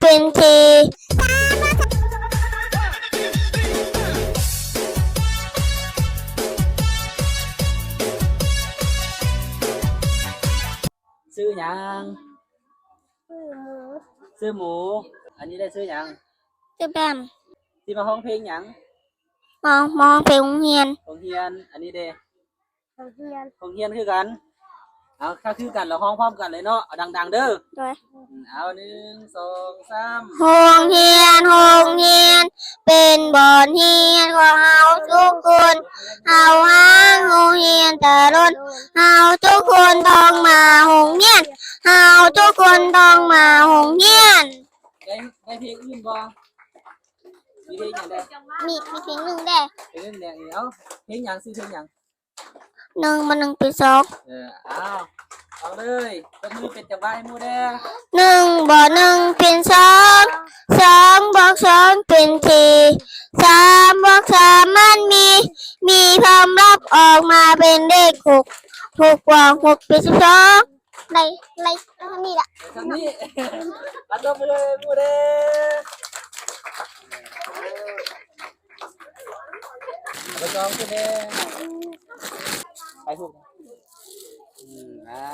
ເປັນທີ່ ຊື່ຫຍັງ? ຊື່ໝູ. ຊື່ໝູ. ອັນນີ້ໄດ້ຊື່ຫຍັງ? ຊື່ແບມ. ຊິມາຮ້ອງເພງຫຍັງ? ຮ້ອງ ມາຮ້ອງເພງໂຮງຮຽນ. ໂຮງຮຽນ. ອັນນີ້ເດ? ໂຮງຮຽນ. ໂຮງຮຽນຄືກັນ. ເອົາ ຖ້າຄືກັນແລ້ວຮ້ອງພ້ອມກັນເລີຍເນາະ. ເອົາດັງໆເດີ. ໂດຍ. ອືມ ເອົາ ໜຶ່ງ ສອງ ສາມ. ໂຮງຮຽນ ໂຮງຮຽນ ເປັນບ່ອນຮຽນຂອງເຮົາທຸກຄົນ. ເຮົາຫາໂຮງຮຽນຕະຫຼົດ. ເຮົາທຸກຄົນຕ້ອງມາໂຮງຮຽນ. ເຮົາທຸກຄົນຕ້ອງມາໂຮງຮຽນ. ໄດ້ ໄດ້ເພງອື່ນບໍ່? ມີເພງຫຍັງແດ່? ມີ ມີເພງໜຶ່ງແດ່. ເພງໜຶ່ງແດ່. ເອົາ ເພງຫຍັງ? ຊື່ເພງຫຍັງ? ໜຶ່ງບວກໜຶ່ງເປັນສອງ. ເອີ ເອົາ ເອົາເລີຍ ຕົບມືເປັນຈັງຫວະໃຫ້ໝູ່ແດ່. ໜຶ່ງບວກໜຶ່ງເປັນສອງ. ສອງບວກສອງເປັນສີ່. ສາມບວກສາມມັນມີ ມີຄວາມລັບອອກມາເປັນເລກຫົກ. ຫົກບວກຫົກເປັນສິບສອງ. ໄດ້ ໄດ້ເທົ່ານີ້ລະ. ໄດ້ເທົ່ານີ້. ອັນຕົບມືໃຫ້ໝູ່ແດ່. ໄປສອງຄົນແດ່. ໄປພຸ້ນ.